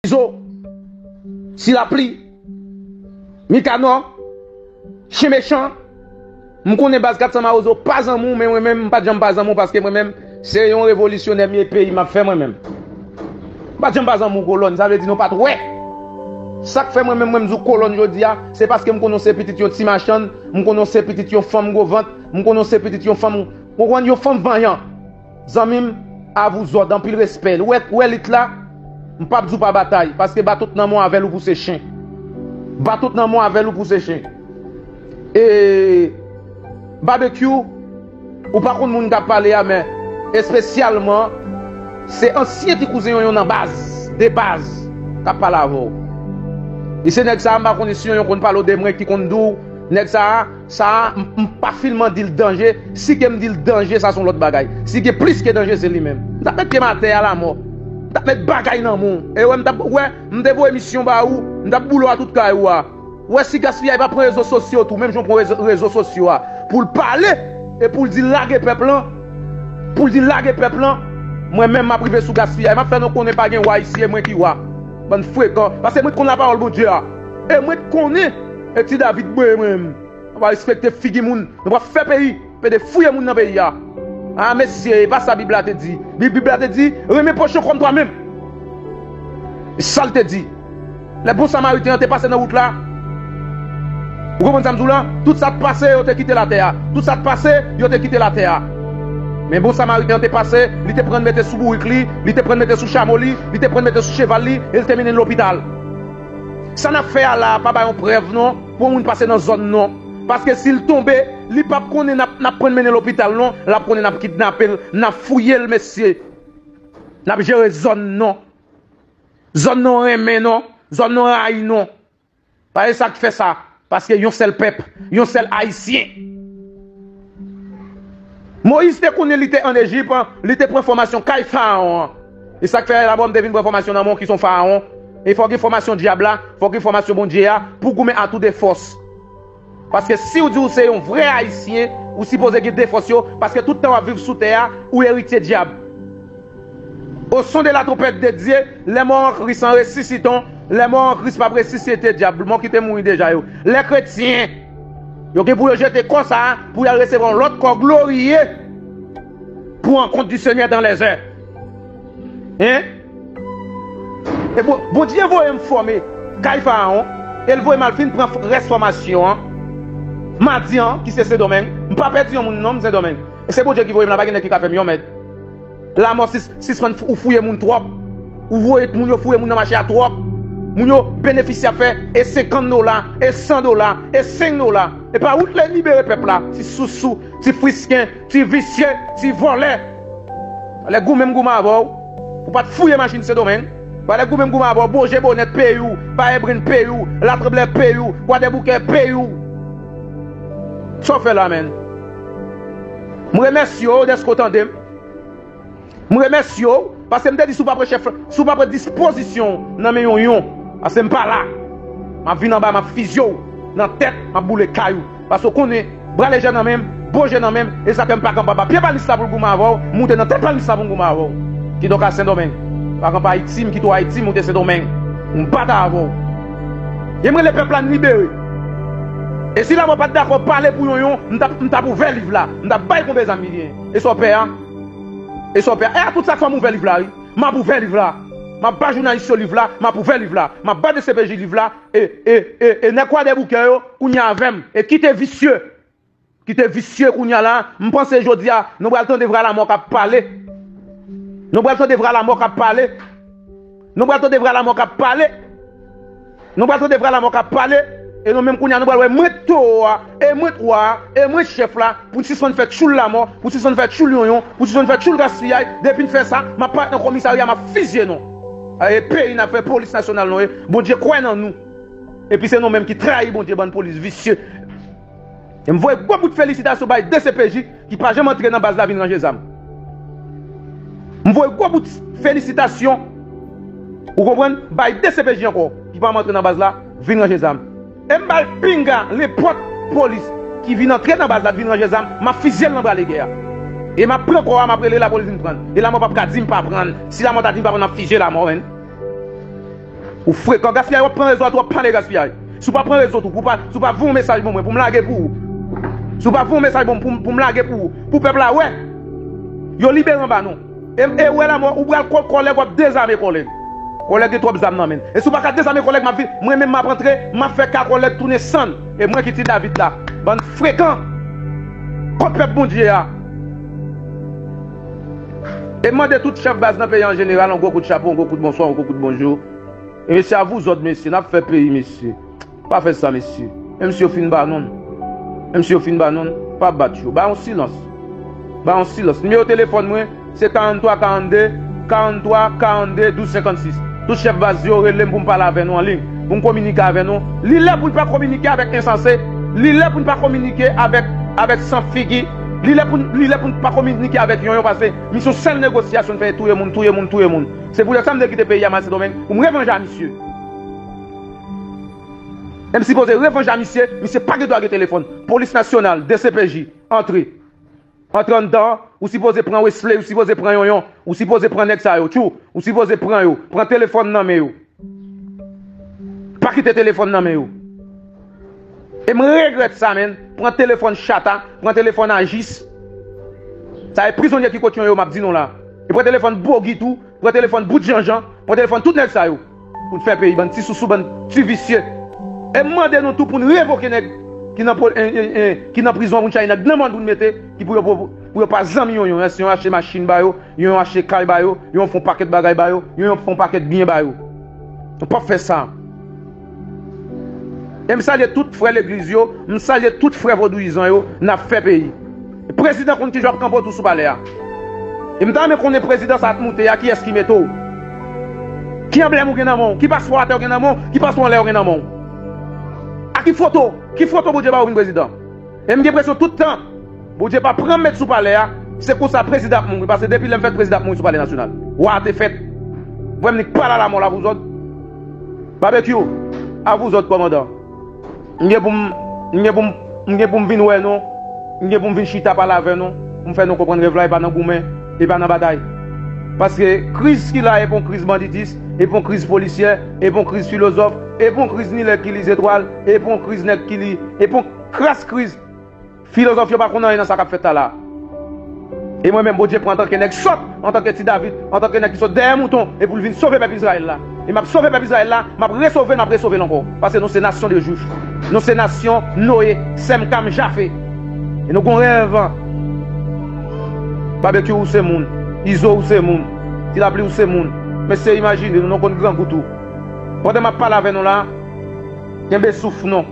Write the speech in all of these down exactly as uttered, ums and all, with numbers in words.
Izo, Ti Lapli, Mikanò, Chen Mechan, m konnen baz kat san Mawozo pa zanmi w, men mwen menm m pa t janm pa zanmi w, paske mwen menm se yon revolisyonè m ye, peyi m ap fè mwen menm. M pa t janm pa zanmi w, Kolòn, sa vle di nou pa t wè. Sa k fè mwen menm mwen m di w Kolòn jodi a, se paske m konnen w se pitit yon ti machann, m konnen w se pitit yon fanm gwo vant, m konnen w se pitit yon fanm, w konprann, yon fanm vanyan. Zanmi m, a vous ordres, anpil respè. Ou wè, ou wè lit la, m p ap di w pa batay, paske ba tout nan men w avè l ou pouse chen. Ba tout nan men w avè l ou pouse chen. E Babekyou, ou pa konn moun k ap pale a, men espesyalman, se ansyen ti kouzen Yonyon nan baz, de baz, k ap pale avè w. E se nèg sa a, m pa konnen si Yonyon konn pale w de mwen ki konn di w, nèg sa a, Sa a, m, m pa filman di l danje. Si ke m di l danje, sa se yon lòt bagay. Si gen plis ke danje, se li menm. M t ap met pye m atè a lamò. M t ap met bagay nan men w. E wè, m t ap, wè, m te voye misyon ba ou. M t ap boule w a tout kay ou a. Wè si gaspiyay pa pran rezo sosyo tou, menm jan w pran rezo, rezo sosyo a. Pou l pale, e pou l di l lage pèp lan. Pou l di l lage pèp lan. Mwen menm, m ap rive sou gaspiyay. M ap fè nou konnen pa gen wa isi, e mwen ki wa. Bann frekan. Paske mwen t konn lapawòl Bondye a. E mwen t konnen, e ti David mwen menm. Nou pa respekte figi moun. Nou pa fè peyi. Pede fouye moun nan peyi a. A, mesye, e pa sa Bib la te di. Bib, Bib la te di, renmen pwochen kòm twa menm. E sa l te di. Lè bon samariten an te pase nan wout la, ou konprann sa m di w la? Tout sa t pase, yo te kite latè a. Tout sa t pase, yo te kite latè a. Men bon samariten an te pase, li te pran mete sou bourik li, li te pran mete sou chamo li, li te pran mete sou cheval li, e li te mennen l lopital. Sa n ap fè a la a pa bay yon prèv non, pou yon moun pase nan zòn non. Paske si l tonbe, li p ap konnen n ap, n ap pran mennen lopital non, l ap konnen n ap kidnape l, n ap fouye l, mesye. N ap jere zòn non. Zòn non renmen non, zòn non rayi non. Pa e sa k fè sa, paske yon sèl pèp, yon sèl Ayisyen. Moyiz te konnen li te ann Ejip, li te pran fòmasyon kay Farawon an. E sa k fè dabò m te vin pran fòmasyon nan men w ki se yon Farawon. E fò w gen fòmasyon dyab la, fò w gen fòmasyon Bondye a, pou w goumen a tou de fòs. Paske si w di w se yon vrè Ayisyen, ou sipoze gen de fòs yo, paske tout tan w ap viv sou tè a, ou eritye dyab. Au son de la trompette de Dieu, les morts en Christ en ressuscitons, les morts en Christ p ap resisite, dyab, mò ki te mouri deja yo. Lè kretyen, yo gen pou yo jete kò sa a, pou y al resevwa yon lòt kò gloriye, pour rencontre du Seigneur dans les airs. Hein? E bon, Bondye voye m fòme kay Farawon, e l voye m al fin pran f-, rès fòmasyon an. Madi an, ki se Sendomeng, m pa pèdi yon moun non, m Sendomeng. E se Bondye ki voye m la, pa gen nèg ki ka fè m yon mèd. Lamò sis-, sispann f-, ou fouye moun twòp. Ou voye moun yo fouye moun nan mache a twòp. Moun yo benefisye ap fè e senkant dola, e san dola, e senk dola. E pa ou t le libere pèp la, ti sousou, ti frisken, ti visye, ti vòlè. Fale goumen m goumen avè w. Ou pa t fouye machin Sendomeng. Fale goumen m goumen avè w. Bonje Bonèt peyi w, Fayèbrenn peyi w, Latranblè peyi w, Kwadèboukè peyi w. Sa w fè la menm? M remèsye w dèske w tande m. M remèsye w, paske m te di si w pa pran chèf, si w pa pran dispozisyon nan men Yonyon, paske m pa la. M ap vin anba, m ap fizye w nan tèt, m ap boule kay ou. Paske w konnen, bra lejè nan men m, bon je nan men m, e sa fè m pa kanpe anba pye palmis la pou l goumen avè w, m moute nan tèt palmis la pou m goumen avè w. Kidonk a Sendomeng. Pa kanpe Ayiti, m kite w Ayiti, m moute Sendomeng. M bat avè w. E m rele pèp la n libere. E si Lamò pa t dakò pale pou Yonyon, m t ap, m t ap ouvè liv la. M t ap bay konbe zam li genyen. E sa w pè a? E sa w pè a? E a tout sa k fè m ouvè liv la, wi. M ap ouvè liv la. M ap ba jounalis yo liv la. M ap ouvè liv la. M ap ba D C P J liv la. E, e, e, e nèg Kwadèboukè yo, kounye a avè m. E kite visye. Kite visye kounye a la. M panse jodi a, nou pral tande vwa Lamò k ap pale. Nou pral tande vwa Lamò k ap pale. Nou pral tande vwa Lamò k ap pale. Nou pral tande vwa Lamò k ap pale. E nou menm kounye a, nou pral wè mwen t towo a, e mwen t wa a, e mwen t chèf la, pou n sispann fè tchoul Lamò, pou n sispann fè tchoul Yonyon, pou n sispann fè tchoul gaspiyay. Depi n fè sa, m ap parèt nan komisarya, m ap fizye nou. E peyi n ap fè, polis nasyonal nou ye. Bondye kwè nan nou. Epi se nou menm ki trayi Bondye, bann polis visye. E m voye gwo bout felisitasyon bay D C P J ki pa janm antre nan baz la vin ranje zam. M voye gwo bout felisitasyon, ou konprann, bay D C P J ankò, ki pa janm antre nan baz la vin ranje zam. E m ba l pinga nenpòt polis ki vin antre nan baz la, vin ranje zam, m ap fizye l nan bra legè a. E m ap pran kò a, m ap rele lapolis vin pran l. E Lamò p ap ka di m pa pran l. Si Lamò ta di m pa pran l, m ap fizye Lamò, menn. Ou frekan, gaspiyay, w ap pran rezo a tou, w ap pale gaspiyay. Si w pa pran rezo tou, pou pa, si w pa voye yon mesaj ban mwen, pou m lage pou ou. Si w pa voye yon mesaj ban m, pou, pou m lage pou ou. Pou pèp la wè. Yo libere anba nou. E, e wè la mò, ou pral kò-, kòlèg, w ap dezame kòlèg. Kòlèg gen twòp zam nan men l. E si w pa ka dezame kòlèg, m ap vin, mwen menm m ap antre, m ap fè ka kòlèg tounen sann. E mwen ki Ti David la. Bann frekan. Kot pèp Bondye a? E m mande tout chèf baz nan peyi an jeneral, yon gwo kout chapo, yon gwo kout bonswa, yon gwo kout bonjou. E mesye, a vous autres, mesye, n ap fè peyi, mesye. Pa fè sa, mesye. Menm si yo fin ba nou l, menm si yo fin ba nou l, pa bat yo. Ba yon silans. Ba yon silans. Nimewo telefòn mwen, se karannntwa karannde, karannntwa karannde, douz senkannsis. Tout chèf baz yo rele m pou m pale avè nou an liy, pou m kominike avè nou. Li lè pou n pa kominike avèk ensanse. Li lè pou n pa kominike avèk, avèk san figi. Li lè pou n, li lè pou n pa kominike avèk yonyon, paske misyon sèl negosyasyon n fè, touye moun, touye moun, touye moun. Se poutèt sa m te kite peyi a, Masedonmeng, pou m revanje a misye. E m sipoze revanje a misye, misye pa gen dwa gen telefòn. Polis nasyonal, D C P J, antre. Antre anndan, ou sipoze pran Wesley, ou sipoze pran Yonyon, ou sipoze pran nèg sa yo, tchou, ou sipoze pran yo, pran telefòn nan men yo. Pa kite telefòn nan men yo. E m regrèt sa, menn. Pran telefòn chata, pran telefòn ajis. Sa e prizonye ki kot Yonyon, m ap di nou la. E pran telefòn Bogi tou, pran telefòn bout janjan, pran telefòn tout nèg sa yo. Pou n fè peyi, bann ti sousou, bann ti visye. E m mande nou tou pou n revoke nèg ki nan po-, en, en, en, ki nan prizon, pou n chache nèg nan mòn pou n mete, ki pou yo, pou, pou yo pa zanmi Yonyon, si yon achte machin ba yo, yon achte kay ba yo, yon fè yon pakèt bagay ba yo, yon fè yon pakèt byen ba yo. Nou p ap fè sa. E m salye tout frè legliz yo, m salye tout frè vodouyizan yo, n ap fè peyi. Prezidan konn kijan w ap kanpe otou sou palè a. E m ta renmen konnen prezidan sa a t moute a, kiyès ki mete w? Ki anblèm ou gen nan men w? Ki paspò atè w gen nan men w? Ki paspò anlè w gen nan men w? A ki foto? Ki foto Bondye ba w vin prezidan? E m gen enpresyon tout tan Bondye pa pran m met sou palè a, se konsa prezidan ap mouri. Paske depi lè m fèt, prezidan ap mouri sou palè nasyonal. Wa a te fèt. Vwè m nik pale a lamò la pou zòt. Babekyou, a vous autres, kòmandan. M gen pou m, m gen pou m, m gen pou m vin wè nou, m gen pou m vin chita pale avè nou, pou m fè nou konprann rèv la e pa nan goumen, e pa nan batay. Paske kriz ki la e pa yon kriz banditis, e pa yon kriz polisyè, e pa yon kriz filozòf, e pa yon kriz ni lè ki li zetwal, e pa yon kriz nèg ki li, e pa yon kras kriz. Filozòf yo pa konn anyen nan sa k ap fèt la la. E mwen menm, Bondye pran antanke nèg sòt, antanke Ti David, antanke nèg ki sot dèyè mouton, e pou l vin sove pèp Izrayèl la. E m ap sove pèp Izrayèl la, m ap resove l, m ap resove l ankò. Paske nou se nasyon de Jwif. Nou se nasyon Noye, Sèm, Kam, Jafe. E nou gon rèv. Babekyou, ou se moun. Izo, ou se moun. Ti Lapli, ou se moun. Mesye, imajine nou, nou konn grangou tou. Pandan m ap pale avè nou la, kenbe souf nou.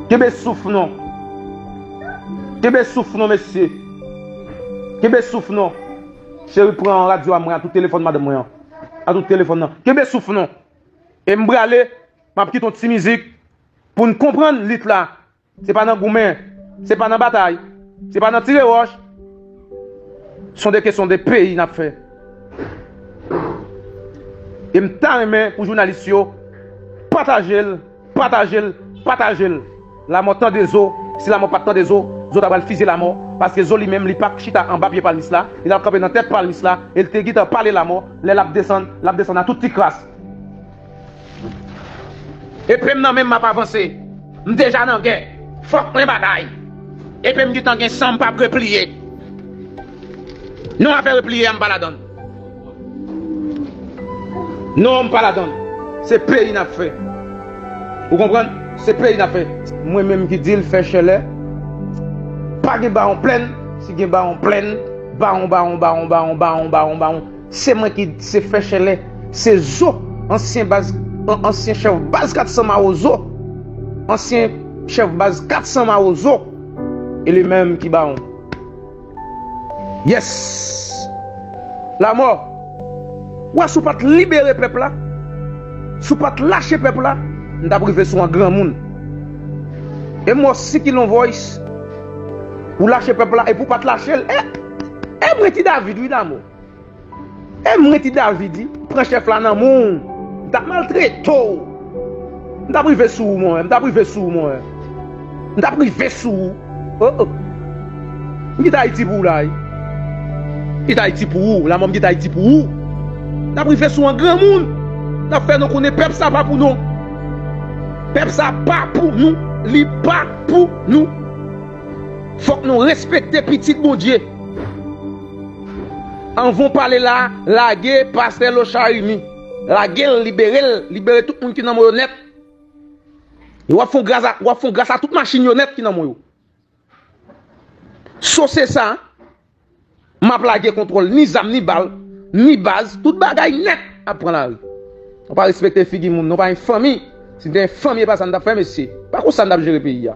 Kenbe souf nou. Kenbe souf nou, mesye. Kenbe souf nou. Cheri, pran radyo a mwen, a tout telefòn madanm mwen an. A tout telefòn nan. Kenbe souf nou. E m prale, m ap kite yon ti mizik pou n konprann lit la. Se pa nan goumen, se pa nan batay, se pa nan tire wòch. Se de kesyon de peyi n ap fè. E m ta renmen pou jounalis yo pataje l, pataje l, pataje l. Lamò tande zo, si lamò pa t tande zo, zo ta pral fizye lamò, paske zo li menm li pa chita anba pye palmis la, li t ap kanpe nan tèt palmis la, e l te gentan pale lamò, lè l ap desann, l ap desann a tout ti kras. Epe m nan men m, m ap avanse. M deja nan gè. Fòk mwen batay. Epe m gentan gen san, m p ap repliye. Non, afè repliye a, m pa ladann. Non, m pa ladann. Se peyi n ap fè. Ou konprann? Se peyi n ap fè. Mwen menm ki di l fè chèlè. Pa gen bawon plèn. Si gen bawon plèn, bawon, bawon, bawon, se mwen ki se fè chèlè, se zo, ansyen baz, an-, ansyen chèf baz kat san Mawozo, ansyen chèf baz kat san Mawozo, e li menm ki bawon. Yes! Lamò, w wè si w pa t libere pèp la, si w pa t lache pèp la, m t ap rive sou w an granmoun. E m wè w si ki lon voice, ou lache pèp la, epi w pa t lache l, e, e mwen Ti David wi, Lamò. E mwen Ti David, wi, pran chèf la nan men w. M t ap maltrete w. M t ap rive sou ou, monchè. M t ap rive sou ou, monchè. M t ap rive sou ou. Oh, oh. M kite Ayiti pou ou la, wi. M kite Ayiti pou ou. Lamò, m kite Ayiti pou ou. M t ap rive sou ou an granmoun. N ap fè nou konnen pèp sa pa pou nou. Pèp sa pa pou nou. Li pa pou nou. Fòk nou respekte pitit Bondye. Anvan w pale la, lage pastè Lochard Remy. Lage l, libere l, libere tout moun ki nan men yo nèt. E w ap fè yon gras a, w ap fè yon gras a tout machin yo nèt ki nan men yo. Sose sa, m ap lage kontwòl ni zam, ni bal, ni baz, tout bagay nèt ap pran lari. Nou pa respekte figi moun, nou pa gen fanmi. Si n te gen fanmi, e pa sa n t ap fè, mesye. Pa konsa n t ap jere peyi a.